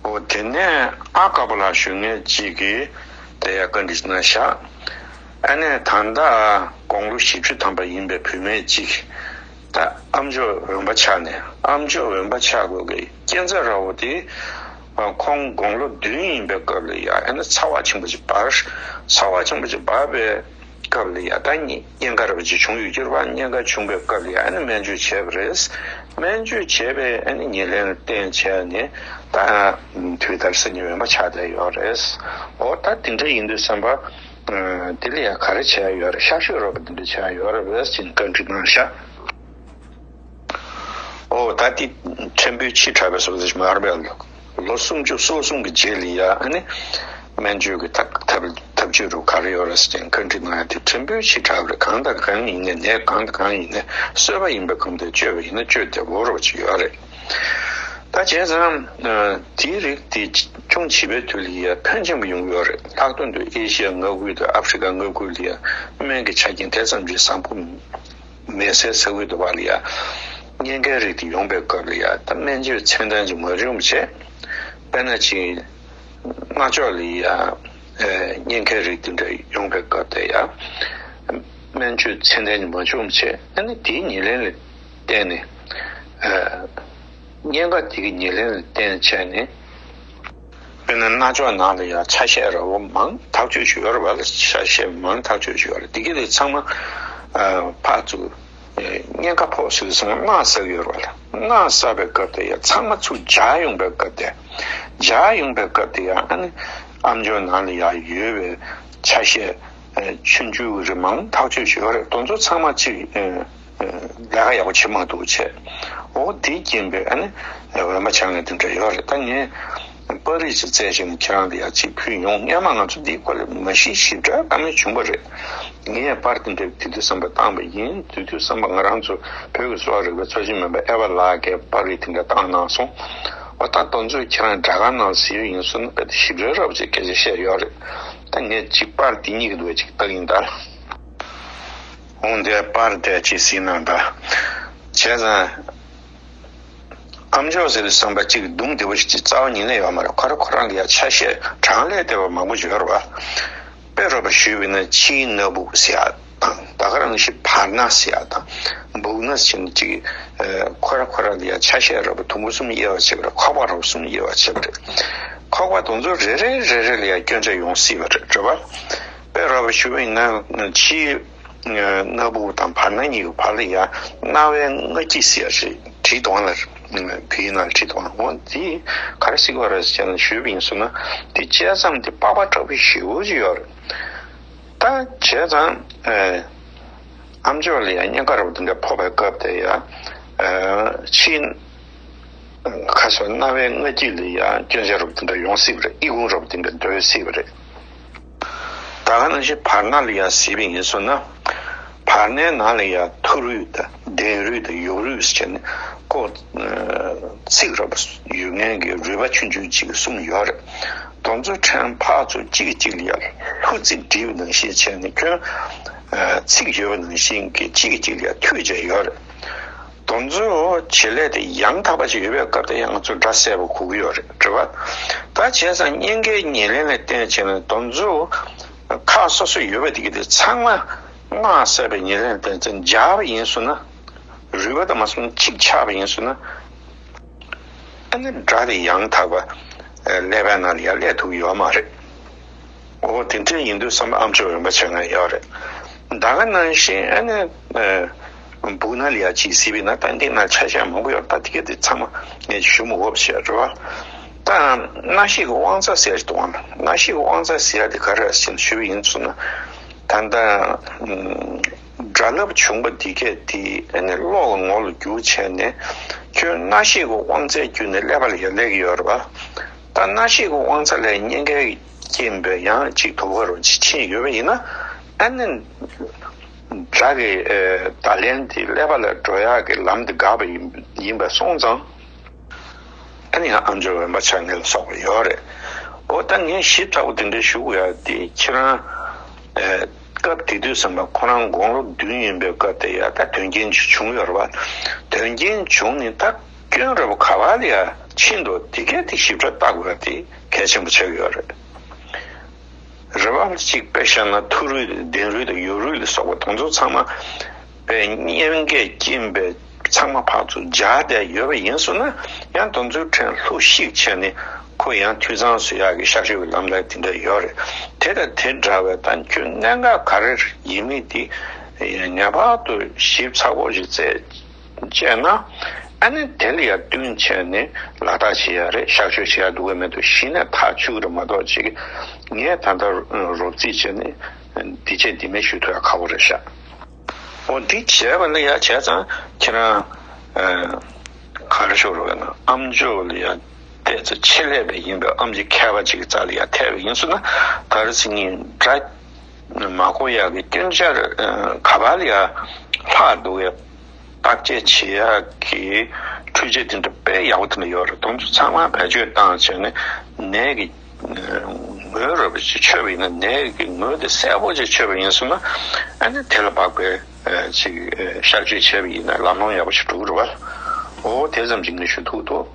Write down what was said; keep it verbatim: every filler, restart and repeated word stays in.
འོ་དེ་ནས་ཨ་དཀར་པོ་ལགས་ཞུ་མཁན་གཅིག་གིས་དེ་ཡང་བཀའ་འདྲི་གནང་ཤག་ཨ་ནས་ད་ལྟ་དགུང་ལོ་བཞི་བཅུ་ཐམ་པ་ཡིན་པའི་བུད་མེད་གཅིག་ད་ཨ་མཆོག་འོན་པ་ཆགས་ནས་ཨ་མཆོག་འོན་པ་ཆགས་དགོས་ཀྱི་རྐྱེན་རྩ་ར་བོ་དེ། ཁོང་དགུང་ལོ་བདུན་ཡིན་པའི་སྐབས་ལ་ཡ་ཨ་ནི་ཚ་བ་ཆེན་པོ་ཅིག་འབར། ཚ་བ་ཆེན་པོ་ཅིག་འབར་བའི་སྐབས་ལ་ཡ་ད་གཉིས་གཉན་ཁ་ར་བ་ཅིག་བྱུང་ཡོད་ཀྱི་རེད་པ། གཉན་ཁ་བྱུང་བའི་སྐབས་ལ་ཡ་ཨ་ནི་སྨན་བཅོས་བྱས་པ་རེད། སྨན་བཅོས་བྱས་པའི་ཨ་ནི་ཉེར་ལེན་ལ་བརྟེན་བྱས་ནས་ད་དུས་ལྟར་སེམས་ཉིད་འོན་པ་ཆགས་བསྡད་ཡོད་རེད། འོ་ད་དེ་འདྲ་ཡིན་དུས་བསམ་པ། དེ་ལ་ཡ་ག་རེ་བྱས་ཡོད་རེད། གཤག་བཅོས་རོགས་པ་དེ་འདྲ་བྱས་ཡོད་རེད་པས་ཅེས་བཀའ་འདྲི་གནང་ཤག་ཨོ་ད་དེ་ཕྲན་བུ་ཕྱི་དྲགས་པའི་བཟོ་འདྲ་ཞིག་མ་རེད་པས། ལོ་སུམ་ཅུ་སོ་གསུམ་གྱི་རྗེས་ལ་ཡ་ཨ་ནི་སྨན་བཅོས་ཀྱི་ཐབས་ཐབས་ཐབས་བྱུས་རུ་ག་རེ་ཡོད་རེད་ཟེར་ཏེ་བཀའ་འདྲི་གནང་ཡ་དེ་ཕྲན་བུ་ཕྱི་དྲགས་པ་རེད། གང་དང་གང་ཡིན་ནའི་ནད་གང་དང་གང་ཡིན་ནའི་གསོས་པ་ཡིན་པའི་སྒང་དེ་བཅོས་པ་ཡིན་ན་བཅོས་བདེ་པོ་རོ་ཅིག་ཡོད་རེད། ད་བྱས་ཙང་དེའི་རིགས་དེ་ཅུང་བྱིས་པའི་དུས་ལ་ཡ་ཕོན་ཆེན་པོ་ཡོང་གི་ཡོད་རེད། ལྷག་དོན་དུ་ཨེ་ཤི་ཡ་མངའ་ཁུལ་དང་ཨ་ཧྥི་རི་ཀ་མངའ་ཁུལ་ལ་ཡ་སྨན་གྱི་ཆ་རྐྱེན་དེ་ཙམ་གྱིས་བཟང་པོ་མེད་སའི་ས་ཁུལ་དུ་བ་ལ་ཡ་གཉན་ཁའི་རིགས་དེ་ཡོང་པའི་སྐབས་ལ་ཡ་ད་སྨན་བཅོས་ཚད་ལྡན་ཅིག་མ་བྱུང་བ་བྱས། དཔེར་ན་ཅིག་རྣ་ཅོག་ལ་ཡ་གཉན་ཁའི་རིགས་དེ་འདྲ་ཡོང་པའི་སྐབས་དེ་ཡ་སྨན་བཅོས་ཚད་ལྡན་ཅིག་མ་བྱུང་བ་བྱས། ཨ་ནི་དེའི་ཉེར་ལེན་ལ་བརྟེན་ནས་གཉན་ཁ་དེ་གི་ཉེར་ལེན་ལ་བརྟེན་བྱས་ནས། དཔེར་ན་རྣ་ཅོག་ནང་ལ་ཡང་ཆ་ཤས་ར་བ་མང་ཐག་ཆོད་ཞིག་ཡོད་རེད་པ། ཆ་ཤས་མང་ཐག་ཆོད་ཞིག་ཡོད་རེད། འདི་ག་ལས་ཚང་མ་ཕར་ཚུར་གཉན་ཁ་ཕོག་ཟེར་དུས་ཙང་རྣག་བསགས་ཡོད་རེད་པ། རྣག་བསགས་པའི་སྐབས་དེ་ཡང་ཚང་མ་ཚུར་འཇགས་ཡོང་པའི་སྐབས་དེ། འཇགས་ཡོང་པའི་སྐབས་དེ་ཡང་ཨ་ནི་ཨམ་ཅོག་ནང་ལ་ཡང་ཡོད་པའི་ཆ་ཤས་ཆུང་ཆུང་རེ་མང་ཐག་ཆོད་ཞིག་ཡོད་རེད། དེ་ཚོ་ཚང་མ་གཅིག་ལས་ཀ་ཡག་པོ་བྱེད་མ་ཐུབ་བྱས། འོ་དེའི་རྐྱེན་པས་ཨ་ནི་འོན་པ་ཆགས་ངེས་དེ་འདྲ་ཡོད་རེད། ད་ངས་པར་རིས་ཅིག་བཙལ་བྱས་ནས་ཁྱེད་རང་ལ་ཡ་ཅིག་ཕུལ་ཡོང་། སྔོན་མ་ང་ཚོ་འདིའི་སྐོར་ལ་མ་གཞི་ཞིབ་ཕྲ་བཀའ་མོལ་བྱུང་བ་རེད། ངས་པར་དེ་འདྲ་དེ་དུས་བསམ་པ་བཏང་པ་ཡིན། དེ་དུས་བསམ་པ་ང་རང་ཚོ་བོད་ཀྱི་གསོ་བ་རིག་པའི་ཚོགས་ཆེན་མིན་པ་ཨེ་ཝ་ལགས་ཀྱིས་པར་རིས་དེ་འདྲ་བཏང་གནང་སོང་། འོ་ད་དེ་ཚོ་ཁྱེད་རང་དྲ་སྒང་ནང་གཟིགས་པ་ཡིན་སོང་ན་དཔེ་ཞིབ་ཕྲ་རབ་ཅིག་སྐད་ཆ་བཤད་ཡོད་རེད། ད་ངས་ཅིག་པར་དེ་གཉིས་ཀྱི་འདུག་ཅིག་ལྟ་གི་ཡིན་ད། འོང་དེ་པར་དེ་ཅིག་གཟིགས་གནང་ད། བྱས་ཙང་། ཨམ་ཅོག་ཟེར་བའི་བསམ་པ་གཅིག་སྡུག་བདེ་པོ་ཞིག་ཅིག་རྩ་བ་ཉིད་ནས་ཡོད་མ་རེད། ཁོ་རང་ཁོ་རང་གི་ཡ་ཆ་ཤས་གྲངས་ལས་འདས་པ་མང་པོ་ཡོད་རེད་པ། དཔེ་རོགས་པ་ཞུས་པ་ཡིན་ན་ཕྱིའི་སྣ་བུག་ཟེར་ཡ་དང་། ད་ག་རང་བཞིན་བར་སྣ་ཟེར་ཡ་དང་། སྦུག་སྣ་ཟེར་ནས་ཅིག་ཁོ་རང་ཁོ་རང་གི་ཡ་ཆ་ཤས་རོགས་པ་དུམ་བུ་གསུམ་དབྱེ་བ་ཕྱེ་བ་རེད། ཁོག་པ་རོགས་པ་གསུམ་དབྱེ་བ་ཕྱེ་བ་རེད། ཁོག་པ་དེ་ཚོ་རེ་རེ་རེ་རེ་ལ་ཡ་སྐྱོན་ཆ་ཡོང་སྲིད་པ་རེད། རེད་པ། དཔེ་རོགས་པ་ཞུ་བ་ཡིན་ན་ཕྱིའི་སྣ་བུག་དང་བར་སྣ་གཉིས་ཀྱི་བར་ལ་ཡ་རྣ་བའི་རྔ་སྐྱི་ཟེར་ཡ་ཞིག་བྲིས་འདུག་ལ། བོད་ཡིག་ནང་ལ་བྲིས་འདུག་འོ་འདི་ག་རེ་ཟེར་གྱི་ཡོད་རེད་ཟེར་ན་ཞུས་པ་ཡིན་ཟེར་ན། འདི་བཅད་མཚམས་འདི་པགས་པ་བཀྲག་པོ་ཞེ་པོ་ཅིག་ཡོད་རེད། ད་བྱས་ཙང་ཨམ་ཅོག་ལ་ཡ་གཉན་ཁ་རོགས་འདི་འདྲ་ཕོག་པའི་སྐབས་དེ་ཡ་ཕྱིའི་ཁ་སོ་རྣ་བའི་རྔ་སྐྱི་ལ་ཡ་སྐྱོན་ཆ་རོགས་འདི་འདྲ་ཡོང་སྲིད་པ་རེད། ཨི་ཁུང་རོགས་འདི་འདྲ་སྡོད་སྲིད་པ་རེད། ད་ག་ནང་བཞིན་བར་སྣ་ལ་ཡང་གཟིགས་པ་ཡིན་ཟེར་ན། བར་སྣའི་ནང་ལ་ཡང་ཐུ་རུས་དང་ལྡན་རུས་དང་ཡོག་རུས་ཟེར་ནས་ཁོ་ཚིགས་ར་བ་ཡོད་མཁན་གྱི་རུས་པ་ཆུང་ཆུང་གཅིག་གསུམ་ཡོད་རེད། དེ་ཚོ་ཕྲན་ཕར་ཚུར་གཅིག་གིས་གཅིག་ལ་ཡང་ལྷུ་ཚིགས་སྦྲིད་པ་ནང་བཞིན་བྱས་ནས་ཁྱོན་ཚིགས་ཡོད་པ་ནང་བཞིན་གྱི་གཅིག་གིས་གཅིག་ལ་ཡང་མཐུད་བྱས་ཡོད་རེད། དེ་ཚོའི་བྱེད་ལས་དེ་ཡང་དག་པ་ཞིག་ཡོད་པའི་སྐབས་དེ་ཡང་ང་ཚོ་སྒྲ་གསལ་པོ་གོ་གི་ཡོད་རེད། རེད་བ། ད་བྱས་ཙང་གཉན་ཁའི་ཉེར་ལེན་ལ་བརྟེན་བྱས་ནས་དེ་ཚོ་ཁག་སོ་སོ་ཡོད་པ་དེ་གི་དེ་ཚང་མ་རྣག་བསལ་བའི་ཉེར་ལེན་ལ་བརྟེན་ཚེ་འཇགས་པ་ཡིན་སོང་ན། རུས་པ་དང་མ་སོང་གཅིག་ཆགས་པ་ཡིན་སོང་ན། ཨ་ནི་སྒྲ་དེ་ཡང་དག་པ་ཀླད་པའི་ནང་ལ་ཡང་སླེབས་ཐུབ་ཀྱི་ཡོད་མ་རེད། འོ་དེ་འདྲ་ཡིན་དུས་བསམ་པ་ཨམ་ཅོག་འོན་པ་ཆགས་ངེས་ཡོད་རེད། ད་ག་ནང་བཞིན་ཨ་ནི་སྦུག་ན་ལ་ཡ་ཅིག་གཟིགས་པ་ཡིན་ན་ད་འདི་ན་ཆ་ཤས་མང་པོ་ཡོད། ད་དེ་ག་དེ་ཚང་མ་ངས་ཞུ་མི་དགོས་པ་བྱས་རེད་བ། ད་རྣ་ཤེས་ཀྱི་དབང་རྩ་ཟེར་ཞིག་འདུག་ཨང་། རྣ་ཤེས་ཀྱི་དབང་རྩ་ཟེར་ཡ་དེ་ག་རེ་རེད་ཟེར་ཞུས་པ་ཡིན་ཚུལ་ན། ད་ལྟ་སྒྲ་རླབས་བྱུང་བ་འདི་གས་དེ་ཨ་ནི་གློག་གི་ངོ་ལ་འགྱུར་བྱས་ནས་ཁྱོད་རྣ་ཤེས་ཀྱི་དབང་རྩའི་བརྒྱུད་ནས་ཀླད་པ་ལ་ཡ་སླེབས་ཀྱི་ཡོད་རེད་བ། ད་རྣ་ཤེས་ཀྱི་དབང་རྩ་ལས་གཉན་ཁའི་རྐྱེན་པས་ཡང་གཅིག་དོ་ཁ་རུ་ཕྱིན་ཡོད་པ་ཡིན་ན། ཨ་ནི་སྒྲ་གི་བརྡ་ལན་དེ་ཀླད་པ་ལ་འགྲོ་ཡག་གི་ལམ་དེ་འགག་པ་ཡིན་ཡིན་པ་སོང་ཙང་། ཨ་ནི་ཡང་ཨམ་ཅོག་འོན་པ་ཆགས་ངེས་ལ་སོགས་པ་ཡོད་རེད། འོ་ད་ངས་ཞིབ་ཚགས་པོ་དེ་འདྲ་ཞུ་དགོས་ཡ་དེ་ཁྱེད་རང་སྐབས་དེ་དུས་ཙམ་པ་ཁོ་རང་དགུང་ལོ་བདུན་ཡིན་པའི་སྐབས་དེ་ཡ་ད་དོན་རྐྱེན་ཅིག་བྱུང་ཡོད་རེད་བ། དོན་རྐྱེན་བྱུང་ནས་ད་སྐྱོན་རེད་བ། ག་བ་ལ་ཡ་ ཕྱིན་འདུག་དེ་གས་དེ་ཞིབ་ཕྲ་བལྟ་དགོས་པ་དེ་གལ་ཆེན་པོ་ཆགས་ཀྱི་ཡོད་རེད། རེ་བ་གཅིག་དཔེ་བཞག་ན་ཐུགས་རུས་དང་ལྡན་རུས་དང་ཡོད་རུས་ལ་སོགས་པ་དེ་ཚོ་ཚང་མ་པའི་གཉན་གས་རྐྱེན་པས་ཚང་མ་ཕར་ཚུར་སྦྱར་བསྡད་ཡོད་པ་ཡིན་སོང་ན། ཡང་དེ་ཚོའི་ཕྲན་ལྷུག་ཤིག་བྱས་ནས་ཁོ་ཡང་འཐུས་ཚང་བཟོ་ཡག་གི་གཤག་བཅོས་ཀྱི་ལམ་ལུགས་དེ་འདྲ་ཡོད་རེད། དེ་དང་དེ་འདྲ་བའི་ད་ཁྱོད་གནད་འགག་ག་རེ་ཡིན་མིན་དེ་ངེས་པར་དུ་ཞིབ་ཚགས་པོ་ཞིག་བཙལ་བྱས་ན། ཨ་ནི་དེ་ལ་ཡང་བསྟུན་བྱས་ནས་ལག་བསྟར་བྱེད་ཡག་རེད། གཤག་བཅོས་བྱེད་ཡག་འདུག་གས་མེད་འདུག་གཞི་ནས་ཐག་གཅོད་རེད་མ་གཏོགས་ཅིག་ངས་ད་ལྟ་རོབ་རྩིས་བྱས་ནས་འདི་བྱས་འདི་མིན་ཞུ་ཐུབ་ཡག་ཁག་པོ་རེད་ཤག་འོ་འདི་བྱས་པ་ལ་ཡང་བྱས་ཙང་ཁྱེད་རང་ག་རེ་ཞུ་རོགས་ན། ཨ་མཆོག་ལ་ཡང་ཏོག་ཙམ་ཆེད་ལས་པ་ཡིན་པའི་ཨ་མཆོག་མཁས་པ་ཅིག་གི་རྩ་ལ་ཡང་ཐེབས་པ་ཡིན་སོང་ན། ད་རེས་ངས་སྒྲ་མ་གོ་ཡག་གི་སྐྱོན་ཆ་ག་པར་ལ་ཡང་ལྷག་འདུག་གས། བརྟག་དཔྱད་བྱེད་ཡག་གི་འཕྲུལ་ཆས་དེ་འདྲ་དཔེ་ཡག་པོ་དེ་འདྲ་ཡོད་རེད། དེ་ཚོ་ཚང་མ་བེད་སྤྱོད་བཏང་བྱས་ནས་ནད་ཀྱི་ངོས་རོབ་ཅིག་ཆོད་པ་ཡིན་ན། ནད་ཀྱི་ངོས་དེ་གསལ་པོ་ཅིག་ཆོད་པ་ཡིན་སོང་ན། ཨ་ནི་དེ་ལ་དཔག་པའི་ཅིག་གཤག་བཅོས་བྱས་པ་ཡིན་ན་ལམ་ལྷོང་ཡག་པོ་ཞིག་འགྲོ་གི་རེད་བ། འོ་དེ་ཙམ་ཅིག་ངས་ཞུ་ཐུབ་འདུག